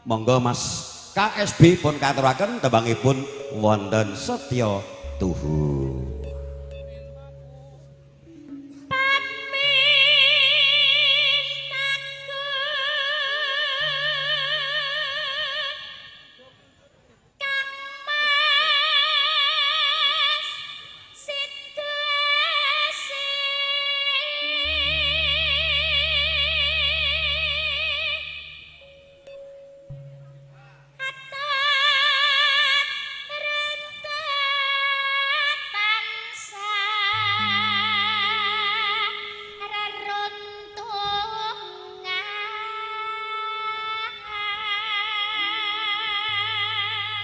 Monggo Mas KSB pun katuraken tembangipun wonten Setya Tuhu.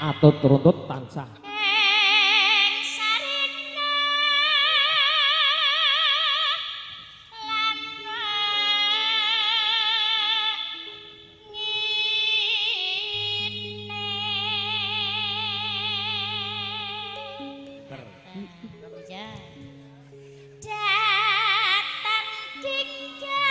Atut runtut tansah ing sarina lan ngene. Datang kingga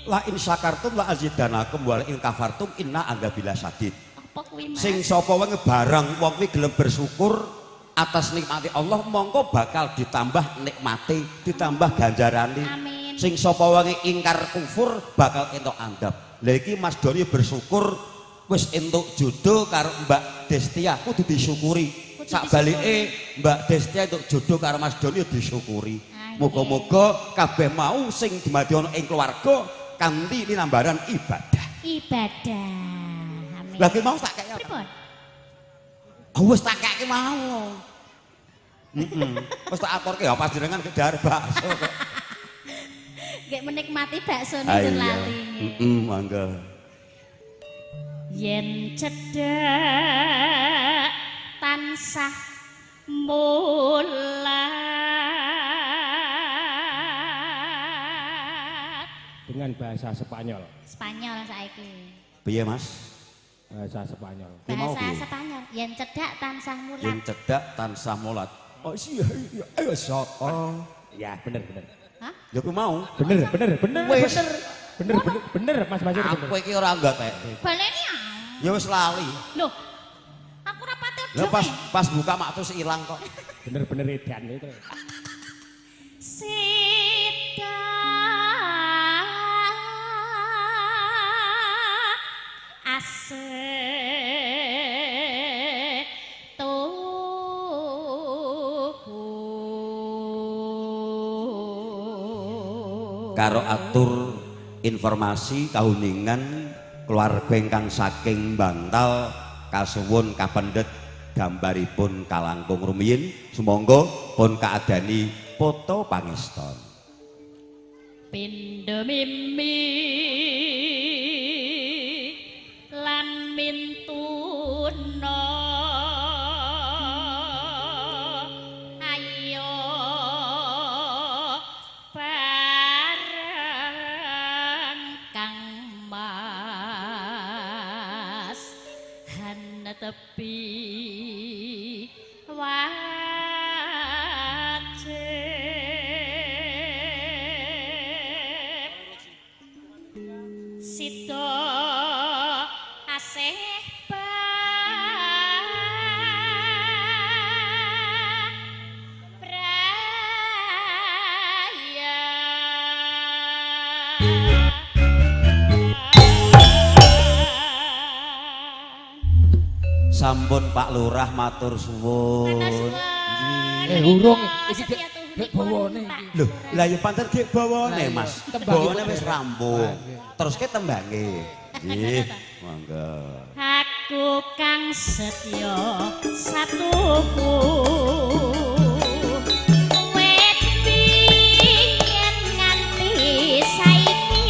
La in syakartum la azidanakum wa la in kafartum inna adzabila syadid. Apa kuwi Mas? Sing sapa wae barang wong kuwi gelem bersyukur atas nikmati Allah mongko bakal ditambah nikmate, ditambah ganjarane. Amin. Sing sapa wae ingkar kufur bakal entuk andab. Lha iki Mas Doni bersyukur wis entuk jodoh karo Mbak Destia kudu disyukuri. Sak balike Mbak Destia entuk jodoh karo Mas Doni disyukuri. Muga-muga kabeh mau sing dumadi ana ing keluarga kanthi linambaran ibadah. Ibadah. Amin. Lah ki mau tak kaya. Pripun? Wis tak kaya mau. Heeh. Wis tak aturke ya panjenengan kedhar bakso kok. Nggih menikmati baksone den lali. Heeh, mangga. Yen cedhak tansah mulat. Dengan bahasa Spanyol. Spanyol saiki. Piye Mas? Bahasa Spanyol. Bahasa Spanyol. Yen cedhak tansah mulat. Yen cedhak tansah mulat. Oh iya iya ayo sapa? Ya bener bener. Hah? Ya ku mau. Bener bener bener bener. Bener bener bener Mas Basir bener. Aku iki ora enggak tek. Baleni ah. Ya wis lali. Loh. Aku ora pati Lah pas buka mak terus ilang kok. Bener-bener edan itu. Sita ase tuhu. Karo atur informasi kauningan keluarga ingkang saking Bantal kasuwun kapendet gambaripun kalangkung rumiyin sumangga pun kaadani foto pangeston. Pindha mimi lan mintuna ayo bareng Kang Mas hanetepi wajib sida asih braya. Sampun Pak Lurah matur suwun. Urung iki gek bawane iki. Lho, lah ya pancen gek bawane Mas. Bawane wis rampung. Teruske tembange. Nggih, monggo. Aku kang setya satuku wit biyen nganti saiki.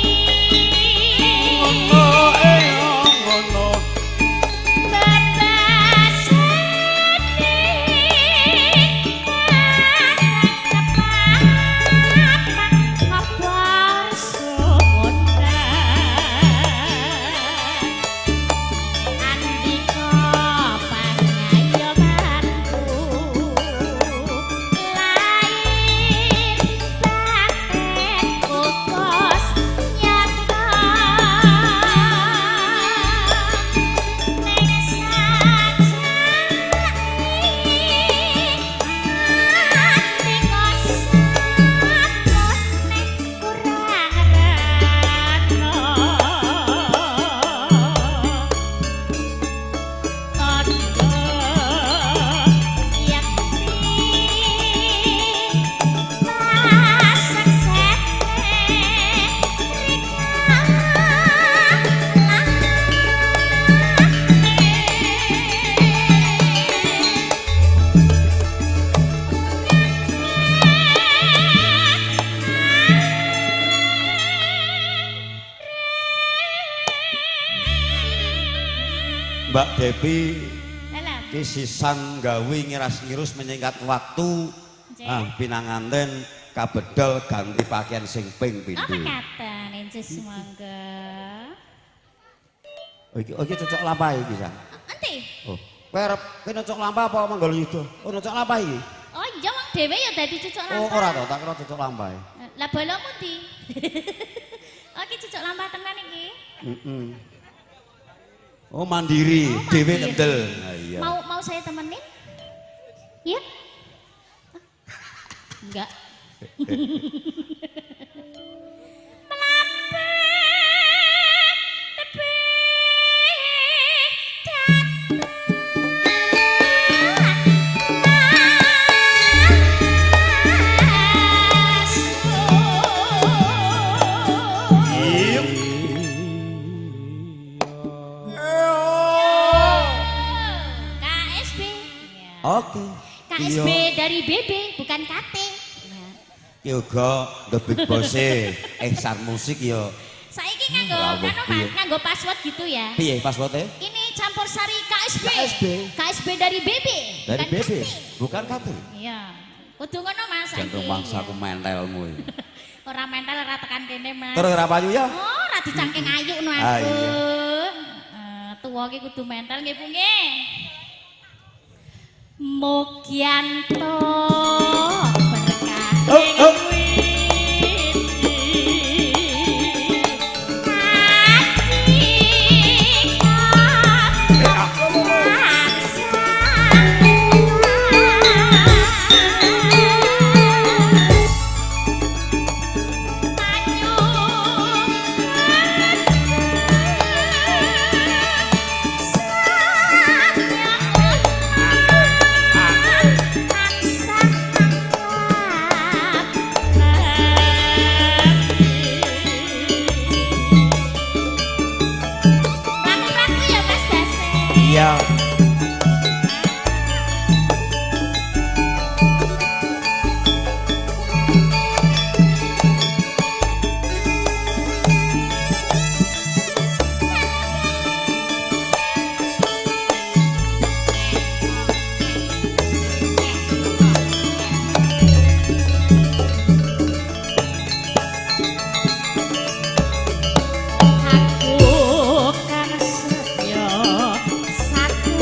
Mbak Devi ki sisan gawe ngiras-ngirus menyingkat waktu. Ah, pinanganten kabedol ganti pakaian sing ping pindho. Oh, mekaten enjus monggo. Oh iki cocok lampah iki, Sang. Enti. Oh, kowe arep kowe cocok lampah apa Manggala Yuda? Oh, cocok lampah iki. Oh, iya wong dhewe ya dadi cocok lampah. Oh, ora to, tak kira cocok lampah. Lah bolomu ndi? Oh, iki cocok lampah tenan iki. Heeh. Oh, mandiri, oh, dhewe kendel. Nah, iya. Mau saya temenin? Iya? Enggak. Melampah tepi KSB. Oke. KSB dari BB bukan KT. Ki uga The Big Boss Ehsan Musik ya. Saiki nganggo anu Mas, nganggo password gitu ya. Piye passwordnya? Ini campur sari KSB. KSB. KSB dari BB. Dari bukan BB, KT. Bukan KT. Iya. Kudu ngono Mas saiki. Jantung mangsaku mentelmu iki. Ora mentel ora tekan kene Mas. Terus ora payu ya? Oh, ora dicangking ayu no aku. Ah, iya. Tuwa ki kudu mentel nggih Bu nggih. Mugianto berkah. Oh, oh. Iya. Aku kang setya satu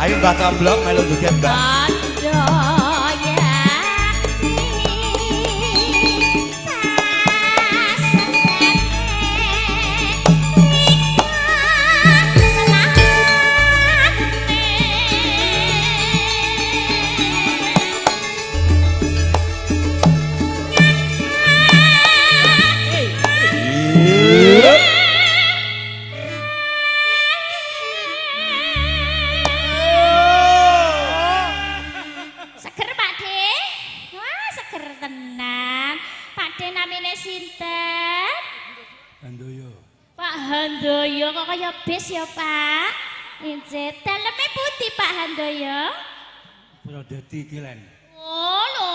Ayo Mbah Kamblok melu joget Mbah. Seger Pak De. Wah, seger tenan. Pak De namine sinten? Handoyo. Pak Handoyo kok kaya bis ya, Pak? Injih, daleme putih Pak Handoyo. Purwodadi Kilen. Oh, lho,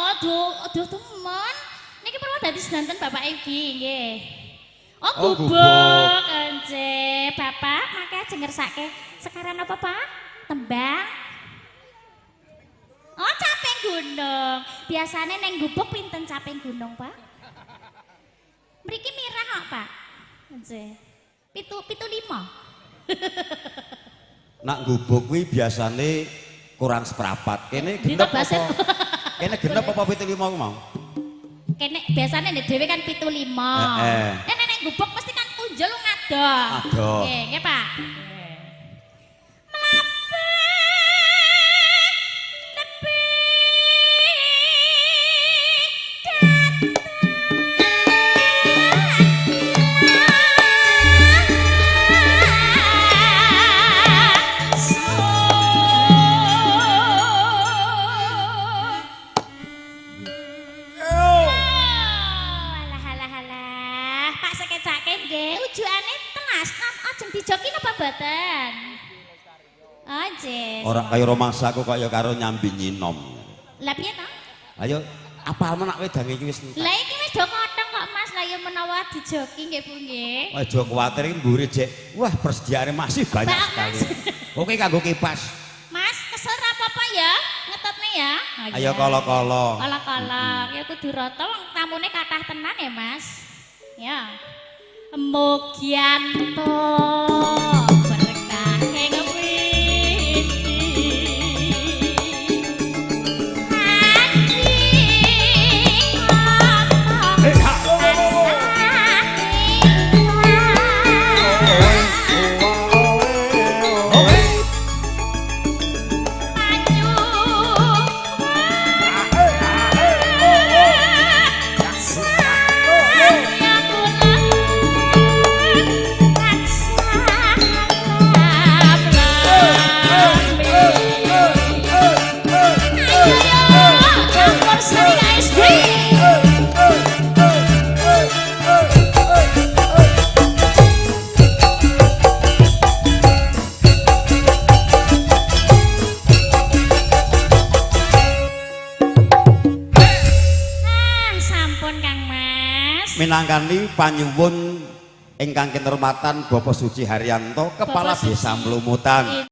aduh temen. Niki Purwodadi sedanten Bapak iki nggih. Oh, Oh, gubuk. Injih, Bapak mangke ajeng ngersake sekaran apa, Pak? Tembang. gunung. Biasane neng gubuk pinten caping gunung, Pak? Mriki mirah kok, Pak? Nggih. 7 7 5. Nak gubuk kuwi biasane kurang seprapat. Kene genep apa? Kene genep apa 75 ku mau? Kene biasane nek dhewe kan 75. Heeh. Nek nek gubuk mesti kan punjul ngadoh. Adoh. Nggih, nggih, Pak. Ora kaya rumangsaku kaya karo nyambi nyinom. Lah piye to? Ayo apal menak wedange iki wis entek. Lah iki wis do motong kok Mas. Lah ya menawa dijoki nggih Bu nggih. Aja kuwatir iki mburi jek. Wah, persediaane masih banyak Pak, sekali. Mas. Oke kanggo kipas. Mas, kesel ra apa-apa ya? Ngetutne ya. Oh, Ayo kala-kala. Kala-kala. Ya kudu rata wong tamune kathah tenan ya, Mas. Ya. Mugianto Minangkani panyuwun ingkang kinurmatan Bapak Suci Haryanto, Kepala Bapak Suci. Desa Mlumutan.